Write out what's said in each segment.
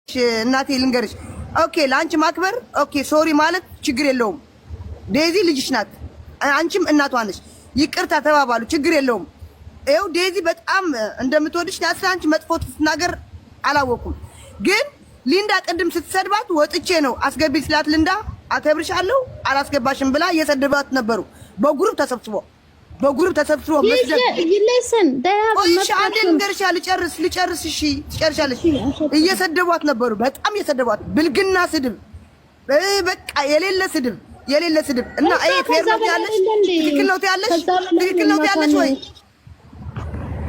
እናቴ ልንገርሽ። Okay፣ ለአንቺ ማክበር okay፣ sorry ማለት ችግር የለውም። ዴዚ ልጅሽ ናት፣ አንቺም እናቷ ነሽ። ይቅርታ ተባባሉ፣ ችግር የለውም። ይኸው ዴዚ በጣም እንደምትወድሽ ስለ አንቺ መጥፎ ስትናገር አላወኩም። ግን ሊንዳ ቅድም ስትሰድባት ወጥቼ ነው አስገቢ ስላት ሊንዳ አከብርሻለሁ አላስገባሽም ብላ እየሰደባት ነበሩ በ group ተሰብስቦ፣ በ group ተሰብስቦ መስደብ። ቆይ አንዴ ልንገርሽ፣ ልጨርስ ልጨርስ። እሺ ትጨርሻለሽ። እየሰደቧት ነበሩ፣ በጣም እየሰደቧት፣ ብልግና ስድብ፣ በቃ የሌለ ስድብ፣ የሌለ ስድብ። እና ይሄ fair ነው ትያለሽ? ትክክል ነው ትያለሽ? ትክክል ነው ትያለሽ ወይ?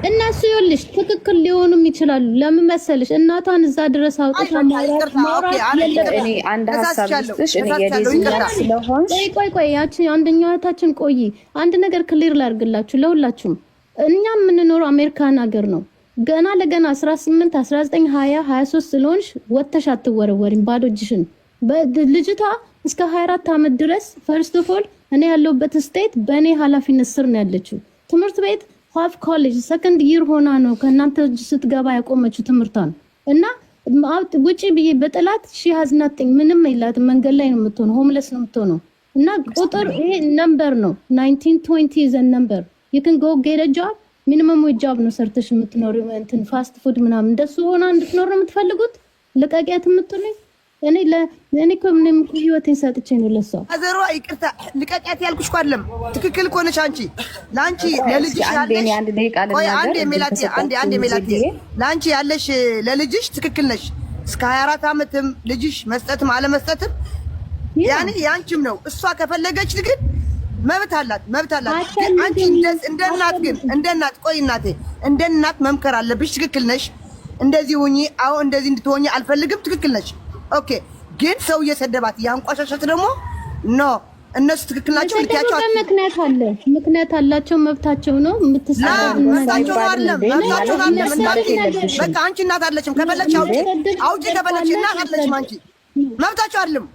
እነሱ ይኸውልሽ ትክክል ሊሆኑም ይችላሉ። ለምን መሰለሽ? እናቷን እዛ ድረስ አውጥታ ማውራት ማውራት እኔ አንድ ሀሳብ ልስጥሽ። እኔ የዴዚ እናት ስለሆንሽ ቆይ ቆይ ቆይ፣ ያቺ አንደኛዋ እህታችን ቆይ፣ አንድ ነገር clear ላድርግላችሁ ለሁላችሁም። እኛ የምንኖረው አሜሪካን ሀገር ነው። ገና ለገና 18፣ 19፣ 20፣ 23 ስለሆንሽ ወጥተሽ አትወረወሪም ባዶ እጅሽን። ልጅቷ እስከ 24 ዓመት ድረስ first of all እኔ ያለሁበት state በእኔ ኃላፊነት ስር ነው ያለችው። ትምህርት ቤት half college second year ሆና ነው ከእናንተ እጅ ስትገባ ያቆመችው ትምህርቷን። እና ውጪ ብዬ በጥላት she has nothing፣ ምንም የላትም። መንገድ ላይ ነው የምትሆነው፣ homeless ነው የምትሆነው። እና ቁጥር ይሄ number ነው፣ 19 20 is a number. You can go get a job፣ minimum wage job ነው ሰርተሽ የምትኖሪው፣ እንትን fast food ምናምን። እንደሱ ሆና እንድትኖር ነው የምትፈልጉት? ልቀቂያት የምትሉኝ? እኔ ለእኔ እኮ ምንም እኮ ህይወቴን ሰጥቼ ነው ለሷ። አዘሯ ይቅርታ፣ ልቀቂያት ያልኩሽ እኮ አይደለም። ትክክል እኮ ነሽ አንቺ። ለአንቺ ለልጅሽ አንዴ ያለሽ እኔ አንድ ደቂቃ ቆይ ልናገር። አንዴ እድል ሜላቴ፣ አንዴ አንዴ ከሰጣችሁ ሜላቴ ዜድዬ። ለአንቺ ያለሽ ለልጅሽ ትክክል ነሽ። እስከ 24 ዓመትም ልጅሽ መስጠትም አለመስጠትም ያኔ ያንቺም ነው። እሷ ከፈለገች ግን መብት አላት፣ መብት አላት። ግን አንቺ እንደ እናት ግን እንደ እናት፣ ቆይ እናቴ፣ እንደ እናት መምከር አለብሽ። ትክክል ነሽ። እንደዚህ ሁኚ፣ አዎ እንደዚህ እንድትሆኚ አልፈልግም። ትክክል ነሽ። Okay፣ ግን ሰው እየሰደባት ያንቋሻሻት ደግሞ no፣ እነሱ ትክክል ናቸው። ልትያቸው የሰደቡበት ምክንያት አለ፣ ምክንያት አላቸው፣ መብታቸው ነው። የምትሰደብ መብታቸው ነው አይደለም፣ መብታቸው ነው አይደለም። እናቴ የለብሽም። በቃ አንቺ እናት አለችም። ከፈለግሽ አውጪ አውጪ፣ ከፈለግሽ እናት አለችም። አንቺ መብታቸው አይደለም።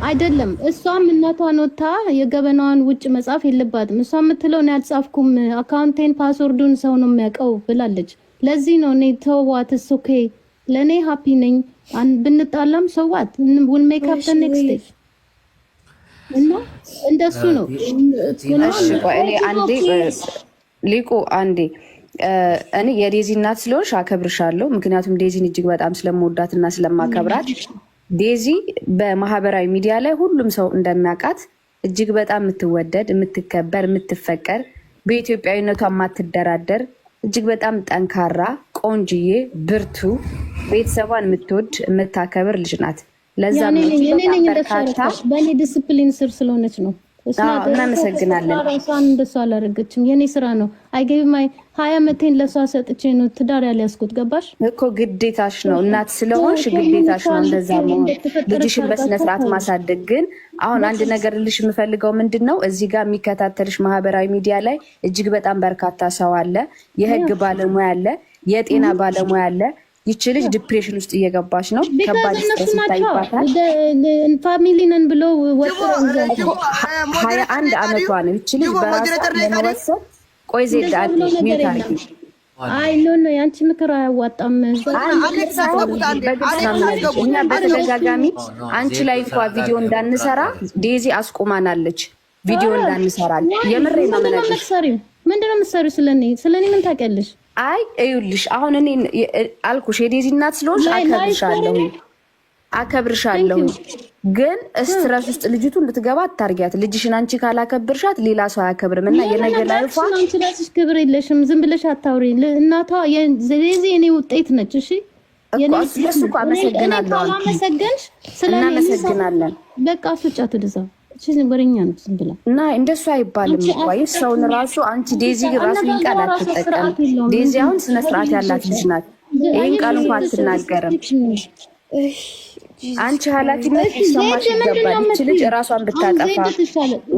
አይደለም። እሷም እናቷን ወታ የገበናዋን ውጭ መጻፍ የለባትም። እሷ የምትለው እኔ አልጻፍኩም፣ account ኤን password ኡን ሰው ነው የሚያውቀው ብላለች። ለዚህ ነው እኔ ተዋት፣ okay ለእኔ happy ነኝ። ብንጣላም so what, we'll make up next day እና እንደሱ ነው። እሺ ቆይ እኔ አንዴ፣ ሊቁ አንዴ፣ እኔ የዴዚ እናት ስለሆንሽ አከብርሻለሁ። ምክንያቱም ዴዚን እጅግ በጣም ስለምወዳት እና ስለማከብራት። ዴዚ በማህበራዊ ሚዲያ ላይ ሁሉም ሰው እንደሚያውቃት እጅግ በጣም የምትወደድ፣ የምትከበር፣ የምትፈቀር፣ በኢትዮጵያዊነቷ የማትደራደር፣ እጅግ በጣም ጠንካራ፣ ቆንጅዬ፣ ብርቱ፣ ቤተሰቧን የምትወድ፣ የምታከብር ልጅ ናት። ለዛ እኔ ነኝ እንደሱ በርካታ ያደረኳት፣ በእኔ ዲስፕሊን ስር ስለሆነች ነው። እናመሰግናለን። ራሷን እንደሱ አላደረገችም። የኔ ስራ ነው። I gave my 20 ዓመቴን ለእሷ ሰጥቼ ነው ትዳር ያልያዝኩት። ገባሽ? እኮ ግዴታሽ ነው። እናት ስለሆንሽ ግዴታሽ ነው እንደዛ መሆን፣ ልጅሽን በስነስርዓት ማሳደግ። ግን አሁን አንድ ነገር ልሽ የምፈልገው ምንድን ነው፣ እዚህ ጋር የሚከታተልሽ ማህበራዊ ሚዲያ ላይ እጅግ በጣም በርካታ ሰው አለ። የህግ ባለሙያ አለ፣ የጤና ባለሙያ አለ። ይቺ ልጅ depression ውስጥ እየገባች ነው። ከባድ because እነሱ stress ናቸው ይታይባታል። family ነን ብለው ወጥረው ይዘው 21 ዓመቷ ነው። ይቺ ልጅ በራሷ ለመወሰን፣ ቆይ ዜድ እንደዛ አንዴ ብሎ ነገር mute የለም። አድርጊ። አይ no, የአንቺ ምክር አያዋጣም። አሌክስ አስገቡት አንዴ፣ በግልጽ አሌክስ ነው የምነግርሽ። አስገቡት። እኛ በተደጋጋሚ አንቺ ላይ እንኳ ቪዲዮ እንዳንሰራ ዴዚ አስቁማናለች። ቪዲዮ እንዳንሰራ፣ የምሬ ነው ምንድነው የምነግርሽ። የምትሰሪው? ምንድነው የምትሰሪው? ስለኔ ምን ታውቂያለሽ? አይ እዩልሽ፣ አሁን እኔ አልኩሽ የዴዚ እናት ስለሆንሽ አከብርሻለሁ፣ አከብርሻለሁ። ግን stress ውስጥ ልጅቱ እንድትገባ አታርጊያት። ልጅሽን አንቺ ካላከብርሻት ሌላ ሰው አያከብርም። እና የነገ life ዋ አንቺ ራስሽ ክብር የለሽም። ዝም ብለሽ አታውሪ። እናቷ ዴዚ የኔ ውጤት ነች። እሺ። ለሱ እኮ አመሰግናለሁ። ካላመሰገንሽ እናመሰግናለን። በቃ አስወጫት ወደዛ። እሺ ወሬኛ ነው ዝም ብላ። እና እንደሱ አይባልም እኮ። አይ ሰውን ራሱ አንቺ ዴዚ ራሱ ይህን ቃል አትጠቀም። ዴዚ አሁን ስነ ስርዓት ያላት ልጅ ናት። ይህን ቃል እንኳ አትናገርም። አንቺ ኃላፊነት ሊሰማሽ ይገባል። ይቺ ልጅ እራሷን ብታጠፋ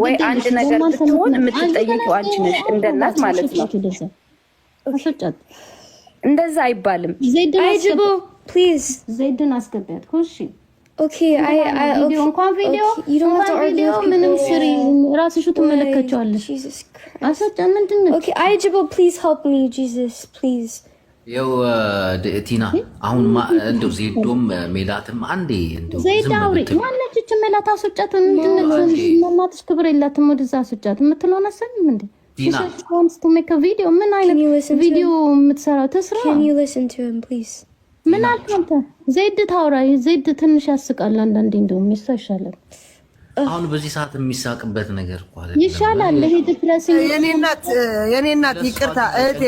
ወይ አንድ ነገር ብትሆን የምትጠየቂው አንቺ ነሽ፣ እንደ እናት ማለት ነው። አስወጫት። እንደዛ አይባልም። አይጅቦ please። ዘይድን አስገቢያት። እሺ። Okay, I ቪዲዮ እንኳን ቪዲዮ እንኳን ቪዲዮ ምንም ስሪ፣ ራስሹ ትመለከቸዋለሽ። አስወጫ ምንድን ነው? Okay, አይጅቦ, please help me, Jesus, please. ይኸው ቲና አሁን እንደው ዜዶም ሜላትም አንዴ እንደው ዜድ አውሪ። ማነች ይህች ሜላት? አስወጫት። ምንድነች? እናትሽ ክብር የላትም። ወደዛ አስወጫት የምትለውን አሰሚም እንዴ? Wants to make video። ምን አይነት ቪዲዮ የምትሰራው ትስራ። ምን አልክ አንተ? ዜድ ታውራ። ዜድ ትንሽ ያስቃል አንዳንዴ፣ እንደውም ይሷ ይሻላል። አሁን በዚህ ሰዓት የሚሳቅበት ነገር እኮ አይደለም። ይሻላል። ይሄ depressing የኔ እናት ይቅርታ እህቴ፣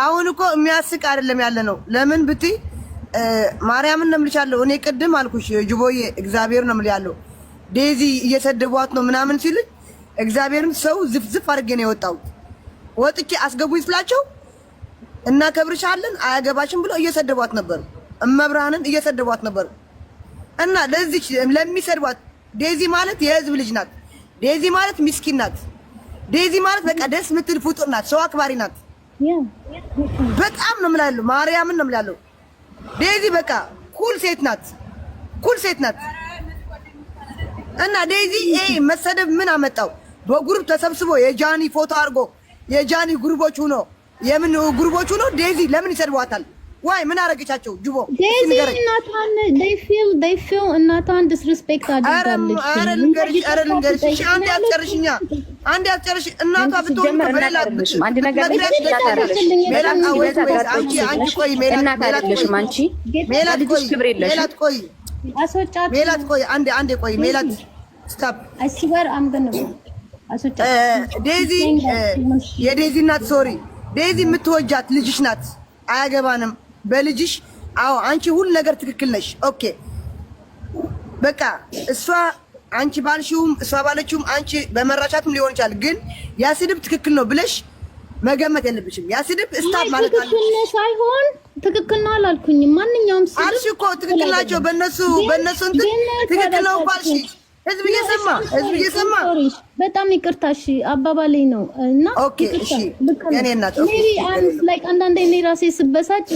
አሁን እኮ የሚያስቅ አይደለም ያለ ነው። ለምን ብትይ ማርያምን ነው የምልሻለሁ። እኔ ቅድም አልኩሽ ጅቦዬ፣ እግዚአብሔር ነው የምልህ ዴዚ እየሰደቧት ነው ምናምን ሲሉኝ እግዚአብሔርን ሰው ዝፍዝፍ አድርጌ ነው የወጣሁት። ወጥቼ አስገቡኝ ስላቸው እናከብርሻለን አያገባሽም ብሎ እየሰደቧት ነበሩ። እመብርሃንን እየሰደቧት ነበሩ። እና ለዚች ለሚሰድቧት፣ ዴዚ ማለት የህዝብ ልጅ ናት። ዴዚ ማለት ሚስኪን ናት። ዴዚ ማለት በቃ ደስ የምትል ፍጡር ናት። ሰው አክባሪ ናት። በጣም ነው የምላለው፣ ማርያምን ነው የምላለው። ዴዚ በቃ cool ሴት ናት። Cool ሴት ናት። እና ዴዚ ይሄ መሰደብ ምን አመጣው? በ group ተሰብስቦ የጃኒ ፎቶ አድርጎ የጃኒ group ኦች ሆኖ የምን group ኦች ሆኖ ዴዚ ለምን ይሰድቧታል? Why፣ ምን አረገቻቸው? ጅቦ። ዴዚ እናቷን they feel እናቷን disrespect አድርጋለች። ኧረ ልንገርሽ፣ ኧረ ልንገርሽ፣ እሺ አንዴ አስጨርሽኛ፣ አንዴ አስጨርሽ። እናቷ ብትሆን በሌላ አንድ ነገር ሜላት፣ wait wait፣ አንቺ ቆይ ሜላት፣ እናት አይደለሽም አንቺ። ሜላት ቆይ፣ ክብር የለሽም። ሜላት ቆይ፣ አስወጫት። ሜላት ቆይ፣ አንዴ አንዴ ቆይ ሜላት፣ stop። I swear I'm gonna አስወጫት። ዴዚ፣ የዴዚ እናት sorry፣ ዴዚ የምትወጃት ልጅሽ ናት። አያገባንም በልጅሽ። አዎ አንቺ ሁሉ ነገር ትክክል ነሽ። Okay በቃ እሷ አንቺ ባልሽውም እሷ ባለችውም አንቺ በመራቻትም ሊሆን ይችላል። ግን ያ ስድብ ትክክል ነው ብለሽ መገመት የለብሽም። ያ ስድብ stop ማለት አለ ትክክል ነው ሳይሆን ትክክል ነው አላልኩኝም። ማንኛውም ስድብ አልሽ እኮ፣ ትክክል ናቸው በእነሱ እንትን ትክክል ነው እኮ አልሽ። ህዝብ እየሰማ፣ ህዝብ እየሰማ። በጣም ይቅርታ እሺ፣ አባባሌ ነው እና Okay እሺ፣ የኔ እናት okay። Like አንዳንዴ እኔ ራሴ ስበሳጭ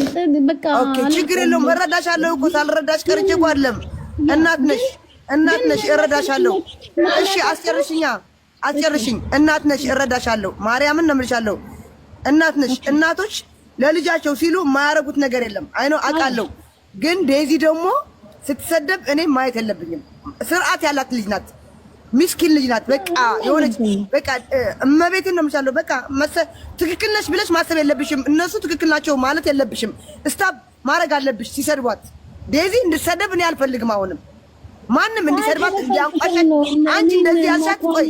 በቃ Okay ችግር የለውም፣ እረዳሻለሁ እኮ፣ ሳልረዳሽ ቀርቼ እኮ አይደለም። እናት ነሽ፣ እናት ነሽ፣ እረዳሻለሁ። እሺ አስጨርሽኛ፣ አስጨርሽኝ። እናት ነሽ፣ እረዳሻለሁ። ማርያምን ነው የምልሻለሁ። እናት ነሽ። እናቶች ለልጃቸው ሲሉ የማያደርጉት ነገር የለም። I know፣ አውቃለሁ። ግን ዴዚ ደግሞ ስትሰደብ እኔ ማየት የለብኝም። ስርዓት ያላት ልጅ ናት። ሚስኪን ልጅ ናት። በቃ የሆነች በቃ እመቤቴን ነው የምልሻለሁ። በቃ ትክክል ነሽ ብለሽ ማሰብ የለብሽም። እነሱ ትክክል ናቸው ማለት የለብሽም። Stop ማድረግ አለብሽ ሲሰድቧት። ዴዚ እንድሰደብ እኔ አልፈልግም። አሁንም ማንም እንዲሰድባት፣ እንዲያንቋሻት፣ አንቺ እንደዚህ ያልሻት፣ ቆይ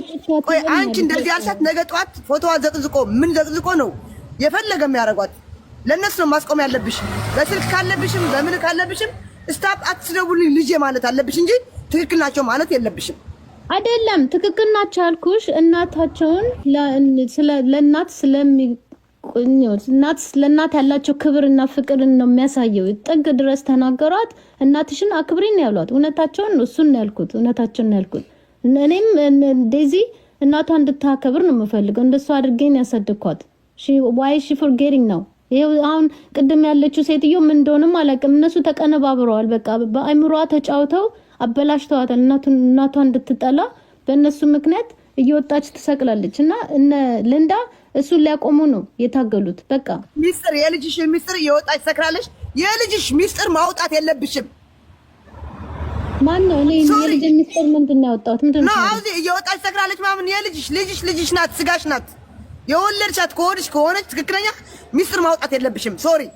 ቆይ፣ አንቺ እንደዚህ ያልሻት ነገ ጠዋት ፎቶዋ ዘቅዝቆ ምን ዘቅዝቆ ነው የፈለገ የሚያደርጓት። ለእነሱ ነው ማስቆም ያለብሽ። በስልክ ካለብሽም በምን ካለብሽም stop አትስደቡልኝ ልጄ ማለት አለብሽ እንጂ ትክክል ናቸው ማለት የለብሽም። አይደለም፣ ትክክል ናቸው ያልኩሽ እናታቸውን ለእናት ስለሚ እናት ለእናት ያላቸው ክብርና ፍቅርን ነው የሚያሳየው። ጥግ ድረስ ተናገሯት። እናትሽን አክብሪ ነው ያሏት። እውነታቸውን ነው፣ እሱን ነው ያልኩት። እውነታቸውን ነው ያልኩት። እኔም ዴዚ እናቷ እንድታከብር ነው የምፈልገው። እንደሱ አድርጌን ያሳደግኳት። Why she forgetting ነው። ይኸው አሁን ቅድም ያለችው ሴትዮ ምን እንደሆነም አላውቅም። እነሱ ተቀነባብረዋል። በቃ በአእምሯ ተጫውተው አበላሽተዋታል። እናቷ እንድትጠላ በእነሱ ምክንያት እየወጣች ትሰቅላለች። እና እነ ልንዳ እሱን ሊያቆሙ ነው የታገሉት። በቃ ሚስጥር፣ የልጅሽ ሚስጥር እየወጣች ትሰክራለች። የልጅሽ ሚስጥር ማውጣት የለብሽም። ማን ነው? እኔ የልጅ ሚስጥር ምንድን ነው ያወጣሁት? ምንድን ነው አሁን እየወጣች ትሰክራለች ምናምን። የልጅሽ ልጅሽ ልጅሽ ናት፣ ስጋሽ ናት። የወለድሻት ከሆነች ከሆነች ትክክለኛ ሚስጥር ማውጣት የለብሽም። Sorry።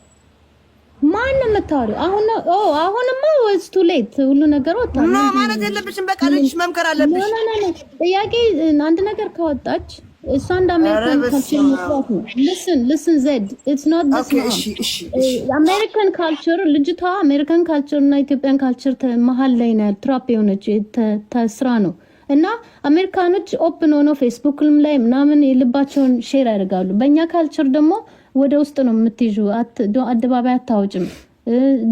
ማን ነው የምታወሪው? አሁን ኦ አሁንማ it's too late፣ ሁሉ ነገር ወጣ። No፣ ማለት የለብሽም። በቃ ልጅሽ መምከር አለብሽ። No, no, no፣ ጥያቄ አንድ ነገር ካወጣች እሷ እንደ American culture መስራት ነው። Listen, listen ዜድ፣ it's not this። እሺ እሺ American culture፣ ልጅቷ American culture እና Ethiopian culture መሀል ላይ ነው trap የሆነች ስራ ነው። እና አሜሪካኖች open ሆነው ፌስቡክም ላይ ምናምን የልባቸውን share ያደርጋሉ። በእኛ culture ደግሞ ወደ ውስጥ ነው የምትይዡ፣ አደባባይ አታወጭም።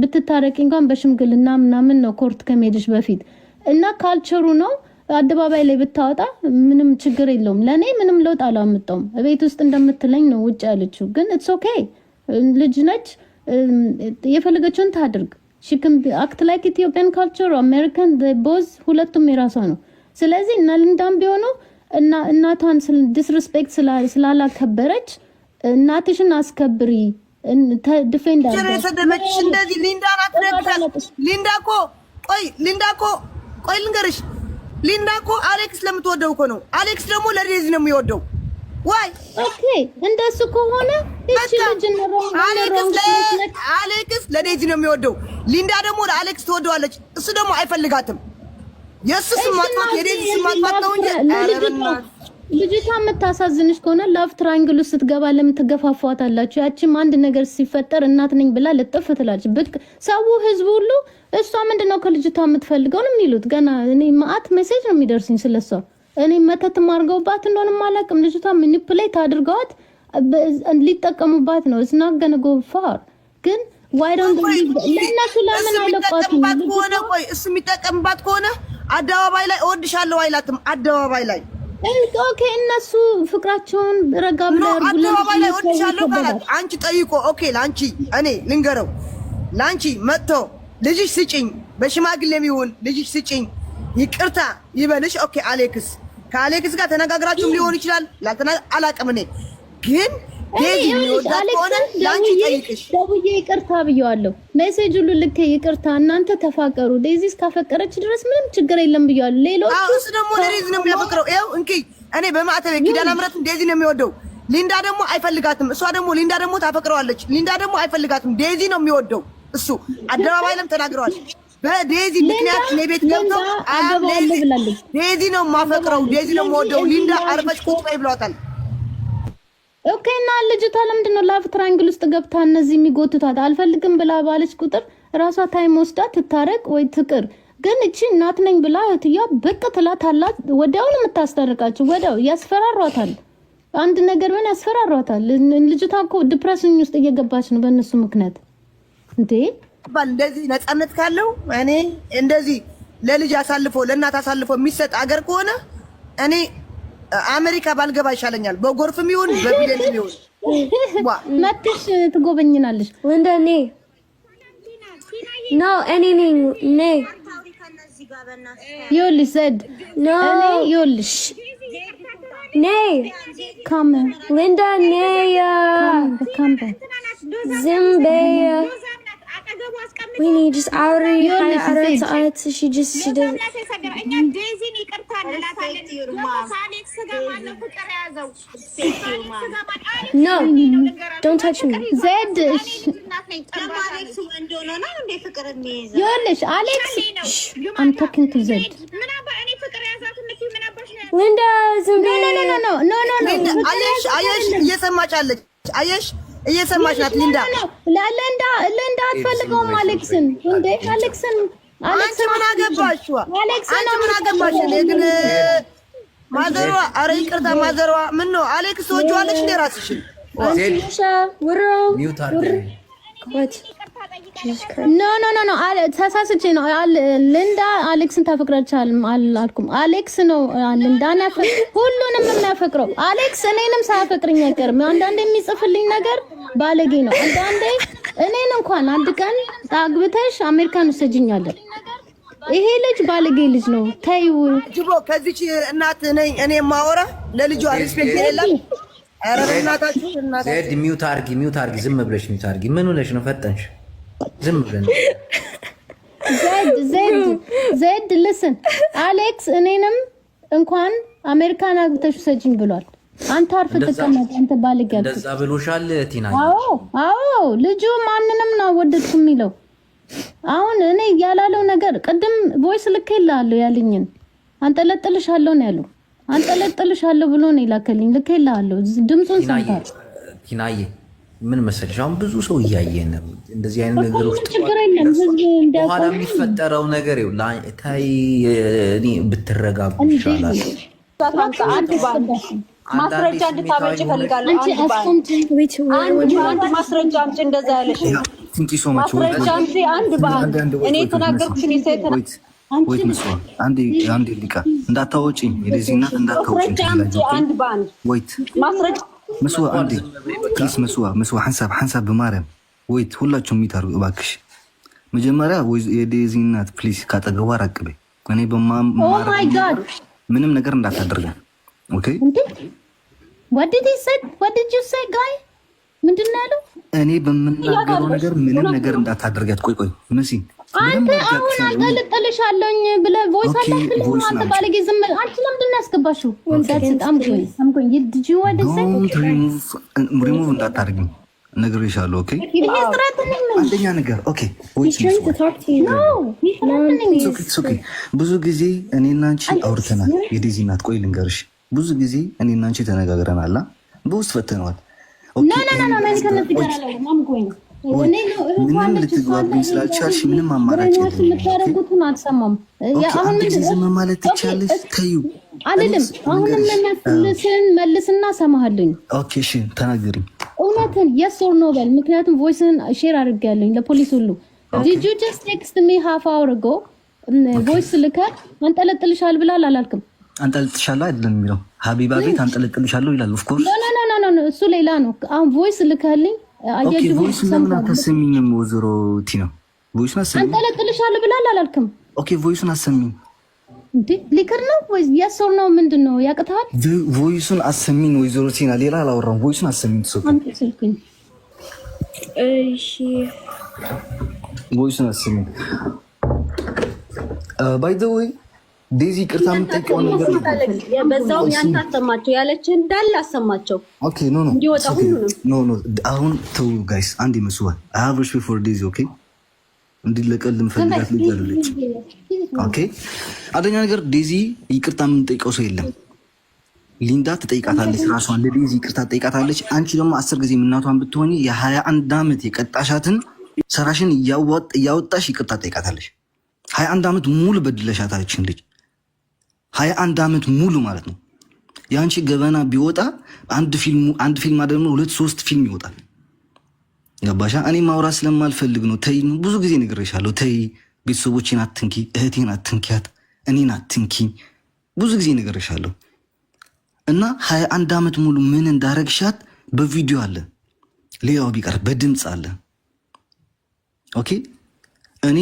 ብትታረቂ እንኳን በሽምግልና ምናምን ነው court ከመሄድሽ በፊት። እና culture ኡ ነው። አደባባይ ላይ ብታወጣ ምንም ችግር የለውም። ለእኔ ምንም ለውጥ አላመጣውም። ቤት ውስጥ እንደምትለኝ ነው ውጭ ያለችው። ግን it's okay፣ ልጅ ነች፣ የፈለገችውን ታድርግ። She can act like Ethiopian culture, American, both፣ ሁለቱም የራሷ ነው። ስለዚህ እና ልንዳም ቢሆኑ እና እናቷን disrespect ስላላከበረች እናትሽን አስከብሪ። Defend የሰደበችሽ እንደዚህ ሊንዳ ናት። ሊንዳ እኮ ቆይ፣ ሊንዳ እኮ ቆይ ልንገርሽ፣ ሊንዳ እኮ አሌክስ ለምትወደው እኮ ነው። አሌክስ ደግሞ ለዴዚ ነው የሚወደው። Why Okay፣ እንደሱ ከሆነ እቺ ልጅ አሌክስ ለዴዚ ነው የሚወደው። ሊንዳ ደግሞ ለአሌክስ ትወደዋለች፣ እሱ ደግሞ አይፈልጋትም። የእሱ ስም ማጥፋት የዴዚ ስም ማጥፋት ነው እንጂ ልጅቷ የምታሳዝንሽ ከሆነ love triangle ውስጥ ስትገባ ለምን ትገፋፏታላችሁ? ያቺም አንድ ነገር ሲፈጠር እናት ነኝ ብላ ልጥፍ ትላለች። ብቅ ሰው ህዝቡ ሁሉ እሷ ምንድነው ከልጅቷ የምትፈልገው ነው የሚሉት። ገና እኔ መአት message ነው የሚደርስኝ ስለሷ። እኔ መተትም አድርገውባት እንደሆነም አላውቅም። ልጅቷ manipulate አድርገዋት ሊጠቀሙባት ነው። It's not gonna go far ግን why don't ለእነሱ ለምን አይለቋትም? ከሆነ ቆይ እሱ የሚጠቀምባት ከሆነ አደባባይ ላይ እወድሻለሁ አይላትም። አደባባይ ላይ Okay፣ እነሱ ፍቅራቸውን ረጋ ብለው ያርጉ። አደባባይ ላይ እወድሻለሁ ካላት አንቺ ጠይቆ okay፣ ለአንቺ እኔ ልንገረው፣ ለአንቺ መጥቶ ልጅሽ ስጭኝ፣ በሽማግሌም ይሁን ልጅሽ ስጭኝ፣ ይቅርታ ይበልሽ። Okay፣ አሌክስ ከአሌክስ ጋር ተነጋግራችሁም ሊሆን ይችላል። ላልተና አላቅም። እኔ ግን ዴዚ የሚወዳት ከሆነ ለአንቺ ጠይቅሽ። ደውዬ ይቅርታ ብየዋለሁ። Message ሁሉ ልኬ ይቅርታ፣ እናንተ ተፋቀሩ፣ ዴዚ እስካፈቀረች ድረስ ምንም ችግር የለም ብየዋለሁ። ሌሎቹ እሱ ደግሞ ለዴዚ ነው የሚያፈቅረው። ይኸው እንኪ እኔ በማዕተቤ ኪዳነ ምሕረትን ዴዚ ነው የሚወደው። ሊንዳ ደግሞ አይፈልጋትም። እሷ ደግሞ ሊንዳ ደግሞ ታፈቅረዋለች። ሊንዳ ደግሞ አይፈልጋትም። ዴዚ ነው የሚወደው እሱ አደባባይ ላይም ተናግረዋል። በዴዚ ምክንያት እኔ ቤት ገብተው ዴዚ ነው የማፈቅረው፣ ዴዚ ነው የምወደው፣ ሊንዳ አርፈሽ ቁጭ በይ ብለዋታል። Okay እና ልጅቷ ለምንድን ነው love triangle ውስጥ ገብታ እነዚህ የሚጎትቷት? አልፈልግም ብላ ባለች ቁጥር ራሷ time ወስዳ ትታረቅ ወይ ትቅር። ግን እቺ እናት ነኝ ብላ እህትያ ብቅ ትላታላት። ወዲያውኑ የምታስታርቃቸው ወዲያው ያስፈራሯታል። አንድ ነገር ምን ያስፈራሯታል። ልጅቷ እኮ depression ውስጥ እየገባች ነው በእነሱ ምክንያት። እንዴ እንደዚህ ነፃነት ካለው እኔ እንደዚህ ለልጅ አሳልፎ ለእናት አሳልፎ የሚሰጥ አገር ከሆነ እኔ አሜሪካ ባልገባ ይሻለኛል። በጎርፍም ይሁን በ plane ም ይሁን መጥተሽ ትጎበኝናለሽ። ሊንዳ ኔ no እኔ ነኝ ኔ ይኸውልሽ ዘድ No እኔ ይኸውልሽ ኔ Come ሊንዳ ኔ Come ዝም በይ። ወይኔ just አውሪ 24 ሰዓት she just she does እኛ ዴዚን ይቅርታ እንላታለን። ከአሌክስ ጋር ማነው ፍቅር የያዘው? No, don't touch me. ዘድ ይኸውልሽ አሌክስ I'm talking to ዘድ ሊንዳ ዝም በይ። No, no, no, no, no, no. አየሽ፣ አየሽ፣ እየሰማች አለች። አየሽ፣ እየሰማች ናት ሊንዳ። ሊንዳ ሊንዳ አትፈልገውም አሌክስን። እንዴ አሌክስን አንቺ ምን አገባሽ? አሌክስን አንቺ ምን አገባሽ? እኔ ግን ማዘሯ፣ አረ ይቅርታ ማዘሯ፣ ምን ነው አሌክስ ትወጂዋለሽ እንዴ ራስሽን? Mute አድርጊ። What? Jesus Christ. No, no, no, no፣ ተሳስቼ ነው። ሊንዳ አሌክስን ታፈቅራለች አላልኩም። አሌክስ ነው ሊንዳን ሁሉንም የሚያፈቅረው። አሌክስ እኔንም ሳያፈቅርኝ አይቀርም። አንዳንዴ የሚጽፍልኝ ነገር ባለጌ ነው። አንዳንዴ እኔን እንኳን አንድ ቀን አግብተሽ አሜሪካን ውሰጅኛለን። ይሄ ልጅ ባለጌ ልጅ ነው። ተይው። ጅቦ ከዚች እናት ነኝ እኔ የማወራ ለልጇ respect የሌላት። ኧረ በእናታችሁ እናታችሁ ዜድ mute አድርጊ፣ mute አድርጊ፣ ዝም ብለሽ mute አድርጊ። ምን ሆነሽ ነው ፈጠንሽ? ዝም ብለን ዘድ ዘድ ዘድ listen አሌክስ እኔንም እንኳን አሜሪካን አግብተሽ ውሰጅኝ ብሏል። አንተ አርፈህ ተቀመጥ፣ አንተ ባለጌ አልኩት። እንደዛ ብሎሻል ቲና? አዎ፣ ልጁ ማንንም ነው ወደድኩ የሚለው። አሁን እኔ ያላለው ነገር ቅድም voice ልኬልሃለሁ ያለኝን አንጠለጥልሻለሁ ነው ያለው። አንጠለጥልሻለሁ ብሎ ነው የላከልኝ። ልኬልሃለሁ፣ ድምፁን ሰምታል። ቲናዬ ምን መሰለሽ፣ አሁን ብዙ ሰው እያየ ነው እንደዚህ አይነት ነገሮች ችግር የለም ህዝብ በኋላ እንዲያውቀው የሚፈጠረው ነገር ይኸው ታይ እኔ ብትረጋጉ ይሻላል። አንድ ባንድ ማስረጃ እንድታመጭ እፈልጋለሁ። አንቺ አንድ ባንድ አስቆምጪ። Wait, wait, አንድ wait. በአንድ ማስረጃ አምጪ። እንደዛ ያለሽ Thank you so much. ማስረጃ አምጪ። አንድ በአንድ እኔ የተናገርኩሽን የሴት Wait, wait መስዋ አንዴ አንዴ ሊቃ እንዳታወጪኝ፣ የዴዚ እናት እንዳታወጪኝ። ማስረጃ አምጪ። አንድ በአንድ Wait ማስረጃ መስዋ አንዴ please መስዋ መስዋ ሐንሳብ ሐንሳብ በማርያም wait፣ ሁላችሁም mute አድርጉ እባክሽ። መጀመሪያ የዴዚ እናት please ካጠገቧ ራቅ በይ። እኔ Oh my God. ምንም ነገር እንዳታደርጋል። Okay. እንዴ what did he say? What did you say, guy? ምንድን ነው ያለው? እኔ በምናገረው ነገር ምንም ነገር እንዳታደርጋት። ቆይ ቆይ መሲ፣ አንተ አሁን አንጠልጥልሻለሁኝ ብለህ voice አላክልኝም። አንተ ባለጌ ዝም። አንቺ ለምንድን ነው ያስገባሽው? ሪሙቭ እንዳታደርጊኝ ነግሬሻለሁ። Okay፣ አንደኛ ነገር okay፣ ብዙ ጊዜ እኔና አንቺ አውርተናል። የዴዚ እናት ቆይ ልንገርሽ፣ ብዙ ጊዜ እኔና አንቺ ተነጋግረናል፣ በውስጥ ፈተነዋል። ምንም ልትግባብኝ ስላልቻልሽ ምንም አማራጭ የምታደርጉትን አልሰማም። ዝም ማለት ትቻለሽ። ተይው አልልም። አሁንም መልስን መልስና ሰማሃለኝ። Okay እሺ፣ ተናገሪኝ እውነትን yes or no በል። ምክንያቱም voice ን share አድርጌያለኝ ለፖሊስ ሁሉ። Did you just text me half hour ago? Voice ልከህ አንጠለጥልሻል ብላል አላልክም? አንጠለጥልሻለሁ አይደለም የሚለው፣ ሀቢባ ቤት አንጠለጥልሻለሁ ይላል። Of course No, እሱ ሌላ ነው። አሁን voice ልከህልኝ አያጅቡ voice ለምን አታሰሚኝም? ወይዘሮ ቲና voice ኡን አሰሚኝ። አንጠለጥልሻለሁ ብላል አላልክም? Okay፣ voice ኡን አሰሚኝ። እንዴ ሊክር ነው ወይስ yes or no? ምንድን ነው ያቅተሃል? Voice ኡን አሰሚኝ ወይዘሮ ቲና፣ ሌላ አላወራም። Voice ኡን አሰሚኝ። ስልኩኝ። እሺ። Voice ኡን አሰሚኝ። By the way ዴዚ ይቅርታ የምጠይቀው ነገር በዛውም ያንተ አሰማቸው፣ ያለች እንዳለ አሰማቸው። Okay, no, no. እንዲወጣ ሁሉንም። No, አሁን ተው guys፣ አንድ ይመስዋል። I have respect for ዴዚ, okay። እንዲለቀል ልምፈልጋት ልጅ አይደለች። Okay፣ አንደኛ ነገር ዴዚ ይቅርታ የምንጠይቀው ሰው የለም። ሊንዳ ትጠይቃታለች፣ ራሷን ለዴዚ ይቅርታ ትጠይቃታለች። አንቺ ደግሞ 10 ጊዜ እናቷን ብትሆኒ የ21 ዓመት የቀጣሻትን ሰራሽን እያወጣሽ ይቅርታ ትጠይቃታለች። 21 ዓመት ሙሉ በድለሻታለች ልጅ፣ 21 ዓመት ሙሉ ማለት ነው። የአንቺ ገበና ቢወጣ አንድ ፊልም አንድ ፊልም አይደለም ሁለት ሶስት ፊልም ይወጣል። ገባሻ? እኔ ማውራት ስለማልፈልግ ነው። ተይ፣ ብዙ ጊዜ ነግሬሻለሁ። ተይ፣ ቤተሰቦቼን አትንኪ፣ እህቴን አትንኪያት፣ እኔን አትንኪ። ብዙ ጊዜ ነግሬሻለሁ። እና 21 ዓመት ሙሉ ምን እንዳረግሻት በቪዲዮ አለ፣ ሌላው ቢቀር በድምፅ አለ። Okay፣ እኔ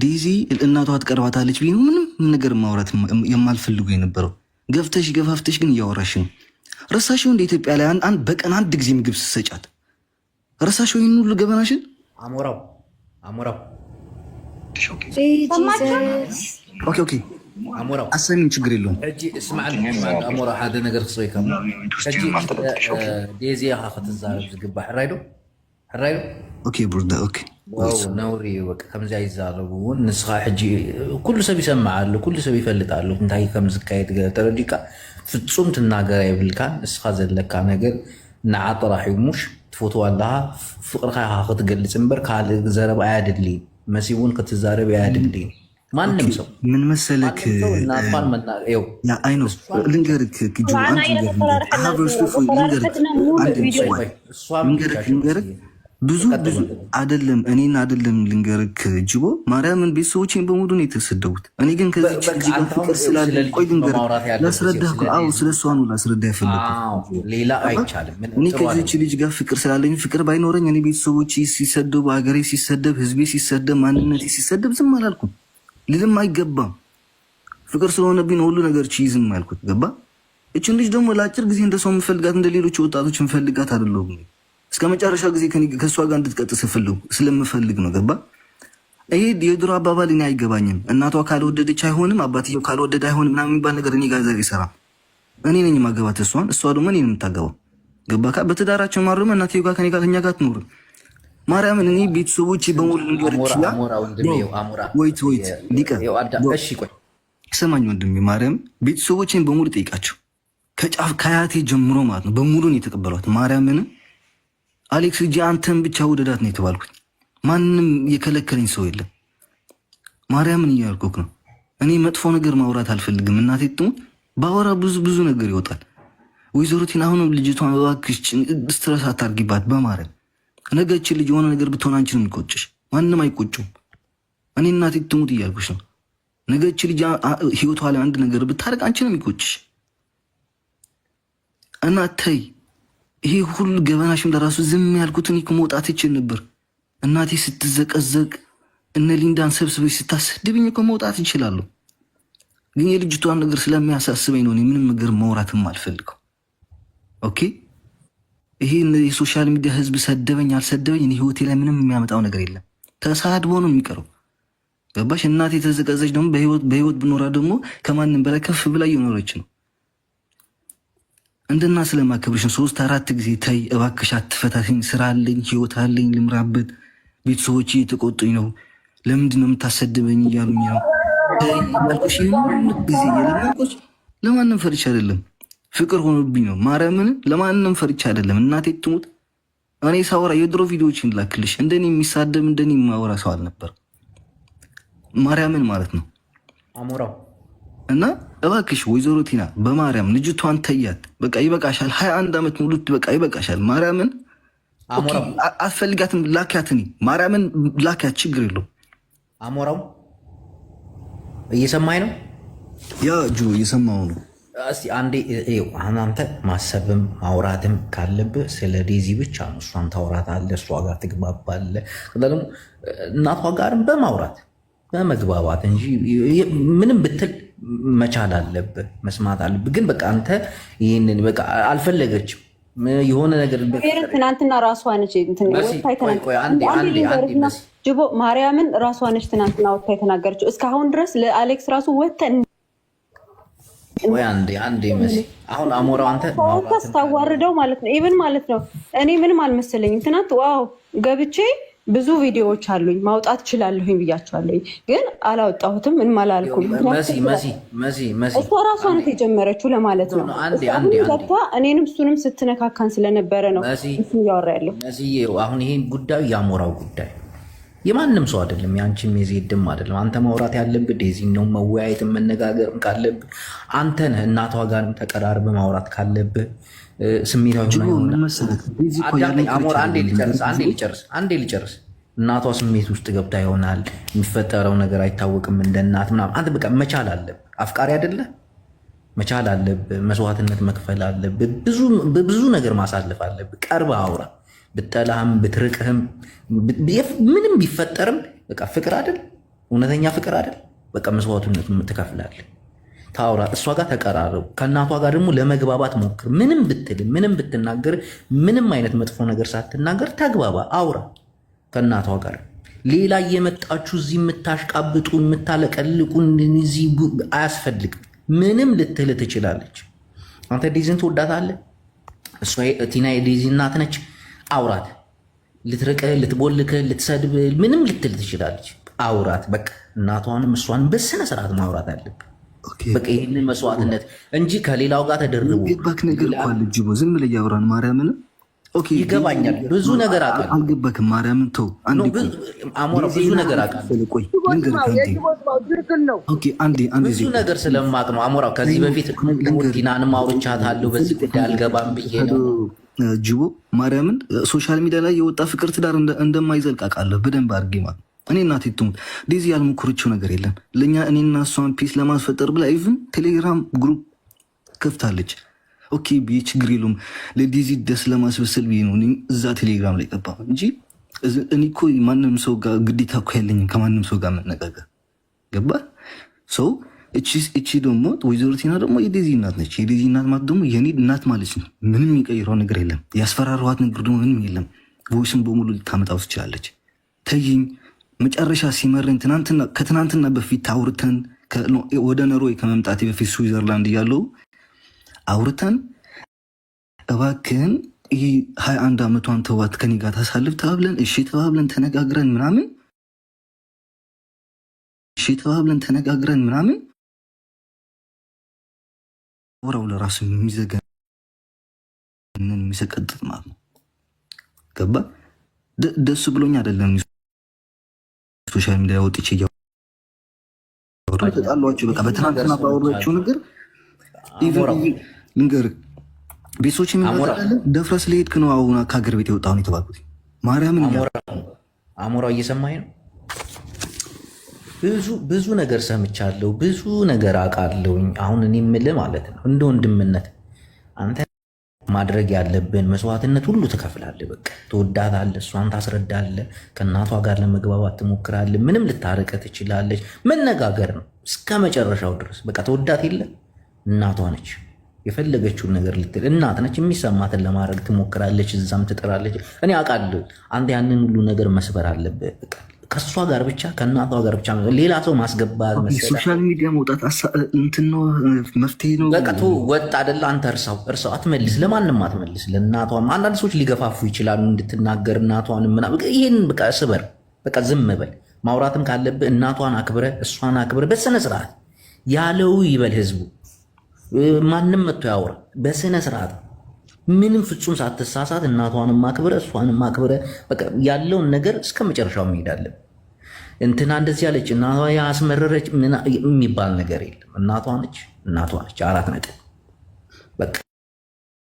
ዴዚ እናቷ ትቀርባታለች ብዬ ምንም ነገር ማውራት የማልፈልጉ የነበረው ገፍተሽ ገፋፍተሽ ግን እያወራሽ ነው። ረሳሽው እንደ ኢትዮጵያ ላይ አንድ በቀን አንድ ጊዜ ምግብ ስትሰጫት ረሳሽው ይህን ሁሉ ገበናሽን? አሞራው አሞራው። Okay, አሞራው። አሰሚን፣ ችግር የለውም። ሕጂ እስማዕ ኣሞራው፣ ሓደ ነገር ክስበይካ። ሕጂ ዴዚ ኢኻ ክትዛረብ ዝግባእ፣ ሕራይ ዶ? ሕራይ ዶ? Okay brother, okay. ነውሪ በቃ ከምዚ ኣይዛረቡ እውን። ንስኻ ሕጂ ኩሉ ሰብ ይሰምዕ ኣሎ፣ ኩሉ ሰብ ይፈልጥ ኣሎ እንታይ ከም ዝካየድ ተረዲእካ። ፍፁም ትናገር የብልካ። ንስኻ ዘለካ ነገር ንዓ ጥራሕ እዩ። ሙሽ ትፈትዋ ኣለካ፣ ፍቅርካ ኢኻ ክትገልፅ እምበር ካልእ ዘረባ ኣያድልይን። መሲ እውን ክትዛረብ ኣያድልይን ማንም ሰው። ምን መሰለክ፣ እናቷን አይ ነው ልንገርክ፣ ልንገርክ፣ ብዙ ብዙ አይደለም እኔን አይደለም፣ ልንገርክ ጅቦ፣ ማርያምን ቤተሰቦቼን በሙሉ ነው የተሰደቡት። እኔ ግን ከዚች ልጅ ጋር ፍቅር ስላለ፣ ቆይ ልንገርክ ላስረዳህ። አዎ፣ ስለ እሷ ነው ላስረዳህ የፈለኩት። ሌላ አይቻልም። እኔ ከዚች ልጅ ጋር ፍቅር ስላለኝ፣ ፍቅር ባይኖረኝ እኔ ቤተሰቦቼ ሲሰደቡ፣ ሀገሬ ሲሰደብ፣ ህዝቤ ሲሰደብ፣ ማንነቴ ሲሰደብ ዝም አላልኩም፣ ልልም አይገባም። ፍቅር ስለሆነብኝ ሁሉ ነገር ችዬ ዝም ያልኩት፣ ገባ? እችን ልጅ ደግሞ ለአጭር ጊዜ እንደ ሰው የምፈልጋት፣ እንደ ሌሎች ወጣቶች የምፈልጋት አይደለሁም። እስከ መጨረሻ ጊዜ ከእሷ ጋር እንድትቀጥል ስለምፈልግ ነው። ገባ? ይሄ የድሮ አባባል እኔ አይገባኝም። እናቷ ካልወደደች አይሆንም፣ አባትየው ካልወደደ አይሆንም ምናምን የሚባል ነገር እኔ ጋር አይሰራም። እኔ ነኝ የማገባት እሷን፣ እሷ ደግሞ እኔን የምታገባው። ገባ? በትዳራቸው ማርም እናትየው ጋር ከኔ ጋር ከኛ ጋር ትኖርም። ማርያምን እኔ ቤተሰቦች በሙሉ ልንገርህ፣ wait, wait ሊቀ ስማኝ ወንድሜ፣ ማርያም ቤተሰቦችን በሙሉ ጠይቃቸው፣ ከጫፍ ከአያቴ ጀምሮ ማለት ነው፣ በሙሉ ነው የተቀበሏት። ማርያምን አሌክስ ልጅ አንተን ብቻ ውደዳት ነው የተባልኩት። ማንም የከለከለኝ ሰው የለም። ማርያምን እያልኩህ ነው። እኔ መጥፎ ነገር ማውራት አልፈልግም። እናቴ ትሙት ባወራ ብዙ ብዙ ነገር ይወጣል። ወይዘሮ ቲና አሁንም ልጅቷን እባክሽ stress አታርጊባት በማርያም። ነገ ይህች ልጅ የሆነ ነገር ብትሆን አንቺን የሚቆጭሽ፣ ማንም አይቆጩም። እኔ እናቴ ትሙት እያልኩሽ ነው። ነገ ይህች ልጅ ህይወቷ ላይ አንድ ነገር ብታደርግ አንቺን የሚቆጭሽ። እና ተይ፣ ይሄ ሁሉ ገበናሽም ለራሱ ዝም ያልኩት እኔ እኮ መውጣት ይችል ነበር። እናቴ ስትዘቀዘቅ፣ እነ ሊንዳን ሰብስበሽ ስታሰድብኝ እኮ መውጣት ይችላሉ። ግን የልጅቷን ነገር ስለሚያሳስበኝ ነው ምንም ነገር ማውራትም አልፈልገው። Okay. ይሄ የ social media ህዝብ ሰደበኝ አልሰደበኝ እኔ ህይወቴ ላይ ምንም የሚያመጣው ነገር የለም። ተሳድቦ ነው የሚቀረው። ገባሽ? እናቴ የተዘቀዘች ደግሞ በህይወት ብኖራ ደግሞ ከማንም በላይ ከፍ ብላ እየኖረች ነው። እንደና ስለማከብርሽ ነው። 3-4 ጊዜ ተይ እባክሽ አትፈታትኝ፣ ስራ አለኝ፣ ህይወት አለኝ፣ ልምራበት፣ ቤተሰቦች እየተቆጡኝ ነው፣ ለምንድን ነው የምታሰድበኝ እያሉኝ ነው ያልኩሽ። ይህን ሁሉ ጊዜ የለመንኩሽ ለማንም ፈርቻ አይደለም፣ ፍቅር ሆኖብኝ ነው። ማርያምን ለማንም ፈርቻ አይደለም። እናቴ ትሙት እኔ ሳወራ የድሮ ቪዲዮዎችን ላክልሽ፣ እንደኔ የሚሳደብ እንደኔ የማወራ ሰው አልነበር። ማርያምን ማለት ነው አሞራው እና እባክሽ ወይዘሮ ቲና በማርያም ልጅቷን ተያት። በቃ ይበቃሻል። 21 ዓመት ሙሉ በቃ ይበቃሻል። ማርያምን አትፈልጋትም፣ ላኪያት። እኔ ማርያምን ላኪያት፣ ችግር የለውም። አሞራው እየሰማኝ ነው? ያ ጁ እየሰማው ነው። እስቲ አንዴ አሁን አንተ ማሰብም ማውራትም ካለብህ ስለ ዴዚ ብቻ ነው። እሷን ታውራታለህ፣ እሷ ጋር ትግባባለህ። ከዛ ደግሞ እናቷ ጋርም በማውራት በመግባባት እንጂ ምንም ብትል መቻል አለብህ፣ መስማት አለብህ። ግን በቃ አንተ ይህንን በቃ አልፈለገችም የሆነ ነገር ትናንትና ራሷ ነች ጅቦ ማርያምን ራሷ ነች ትናንትና ወታ የተናገረችው። እስካሁን ድረስ ለአሌክስ ራሱ ወተ አንዴ መሲ አሁን አሞራው አንተ ስታዋርደው ማለት ነው even ማለት ነው። እኔ ምንም አልመሰለኝም ትናንት wow ገብቼ ብዙ ቪዲዮዎች አሉኝ ማውጣት እችላለሁኝ ብያቸዋለሁኝ፣ ግን አላወጣሁትም። ምንም አላልኩም። እሷ ራሷ ናት የጀመረችው ለማለት ነው። ገብታ እኔንም እሱንም ስትነካካን ስለነበረ ነው እሱ እያወራ ያለው። አሁን ይሄ ጉዳዩ የአሞራው ጉዳይ የማንም ሰው አይደለም፣ የአንቺም የዜድም አይደለም። አንተ ማውራት ያለብህ ዴዚን ነው። መወያየትም መነጋገርም ካለብህ አንተ ነህ። እናቷ ጋርም ተቀራርበህ ማውራት ካለብህ ስሜታዊ አንዴ ልጨርስ። እናቷ ስሜት ውስጥ ገብታ ይሆናል የሚፈጠረው ነገር አይታወቅም። እንደ እናት ምናምን አንተ በቃ መቻል አለብህ። አፍቃሪ አይደለ? መቻል አለብህ። መስዋዕትነት መክፈል አለብህ። ብዙ ነገር ማሳለፍ አለብህ። ቀርበህ አውራ። ብጠላህም ብትርቅህም ምንም ቢፈጠርም በቃ ፍቅር አይደል? እውነተኛ ፍቅር አይደል? በቃ መስዋዕትነት ትከፍላለህ። ታውራ እሷ ጋር ተቀራረቡ። ከእናቷ ጋር ደግሞ ለመግባባት ሞክር። ምንም ብትል ምንም ብትናገር ምንም አይነት መጥፎ ነገር ሳትናገር ተግባባ፣ አውራ ከእናቷ ጋር። ሌላ እየመጣችሁ እዚህ የምታሽቃብጡ የምታለቀልቁ እዚህ አያስፈልግም። ምንም ልትል ትችላለች። አንተ ዴዚን ትወዳታለህ። እሷ ቲና የዴዚ እናት ነች። አውራት። ልትርቅህ፣ ልትቦልክህ፣ ልትሰድብ ምንም ልትል ትችላለች። አውራት። በቃ እናቷንም እሷንም በስነ ስርዓት ማውራት አለብህ። በቃ ይህንን መስዋዕትነት እንጂ ከሌላው ጋር ተደርቦ ገባክ ነገር እኮ አለ ጅቦ። ዝም ብለህ እያወራን ማርያምን ይገባኛል። ብዙ ነገር አውቃለሁ። አልገባክም? ማርያምን ተው። አሞራው ብዙ ነገር አውቃለሁ። ብዙ ነገር ስለማውቅ ነው አሞራው። ከዚህ በፊት ቲናንም አውርቻታለሁ። በዚህ ጉዳይ አልገባም ብዬ ነው ጅቦ። ማርያምን social media ላይ የወጣ ፍቅር ትዳር እንደማይዘልቅ አውቃለሁ በደንብ አድርጌ ማለት እኔ እናቴ ትሙት ዴዚ ያልሞከረችው ነገር የለም። ለእኛ እኔና እሷን peace ለማስፈጠር ብላ even ቴሌግራም group ከፍታለች። okay ብዬ ችግር የለውም ለዴዚ ደስ ለማስበሰል ብዬ ነው እዛ ቴሌግራም ላይ ገባ እንጂ እኔ እኮ ማንም ሰው ጋር ግዴታ እኮ ያለኝም ከማንም ሰው ጋር መነጋገር ገባ ሰው። እቺ ደግሞ ወይዘሮ ቲና ደግሞ የዴዚ እናት ነች። የዴዚ እናት ማለት ደግሞ የኔ እናት ማለት ነው። ምንም የሚቀይረው ነገር የለም። ያስፈራሯት ነገር ደግሞ ምንም የለም። voice ን በሙሉ ልታመጣው ትችላለች። ተይኝ መጨረሻ ሲመረኝ ከትናንትና በፊት አውርተን ወደ ኖርዌይ ከመምጣቴ በፊት ስዊዘርላንድ እያለሁ አውርተን እባክህን ይህ 21 ዓመቷን ተዋት ከኔ ጋር ታሳልፍ ተባብለን እሺ ተባብለን ተነጋግረን ምናምን እሺ ተባብለን ተነጋግረን ምናምን ወራው ለራሱ የሚዘገንን የሚሰቀጥጥ ማለት ነው። ገባ ደስ ብሎኝ አይደለም social media ወጥቼ እያወራሁ ተጣሏቸው። በቃ በትናንትና ባወራችው ነገር ልንገርህ፣ ቤተሰቦች የሚመጣለን ደፍረህ ስለሄድክ ነው አሁን ከሀገር ቤት የወጣሁን የተባልኩት። ማርያምን አሞራው እየሰማኝ ነው። ብዙ ብዙ ነገር ሰምቻለሁ፣ ብዙ ነገር አውቃለሁኝ። አሁን እኔ የምልህ ማለት ነው እንደ ወንድምነት አንተ ማድረግ ያለብን መስዋዕትነት ሁሉ ትከፍላለህ። በቃ ትወዳታለህ፣ እሷን ታስረዳለህ፣ ከእናቷ ጋር ለመግባባት ትሞክራለህ። ምንም ልታርቀ ትችላለች። መነጋገር ነው እስከ መጨረሻው ድረስ። በቃ ትወዳት የለ እናቷ ነች። የፈለገችውን ነገር ልትል እናት ነች። የሚሰማትን ለማድረግ ትሞክራለች፣ እዛም ትጥራለች። እኔ አውቃለሁ። አንተ ያንን ሁሉ ነገር መስበር አለብህ። ከእሷ ጋር ብቻ፣ ከእናቷ ጋር ብቻ፣ ሌላ ሰው ማስገባት social media መውጣት እንትን ነው መፍትሄ ነው። በቃ ወጥ አይደለ? አንተ እርሳው፣ እርሳው፣ አትመልስ፣ ለማንም አትመልስ። ለእናቷም አንዳንድ ሰዎች ሊገፋፉ ይችላሉ እንድትናገር እናቷን ምናምን። ይሄን በቃ ስበር፣ በቃ ዝም በል። ማውራትም ካለብህ እናቷን አክብረ፣ እሷን አክብረ፣ በስነ ስርዓት ያለው ይበል ህዝቡ። ማንም መጥቶ ያውራ በስነ ስርዓት፣ ምንም ፍጹም ሳትሳሳት፣ እናቷንም አክብረ እሷንም አክብረ በቃ ያለውን ነገር እስከ መጨረሻው መሄድ አለብህ። እንትና እንደዚህ ያለች እናቷ ያስመረረች የሚባል ነገር የለም። እናቷ ነች፣ እናቷ ነች። 4 ነጥብ በቃ።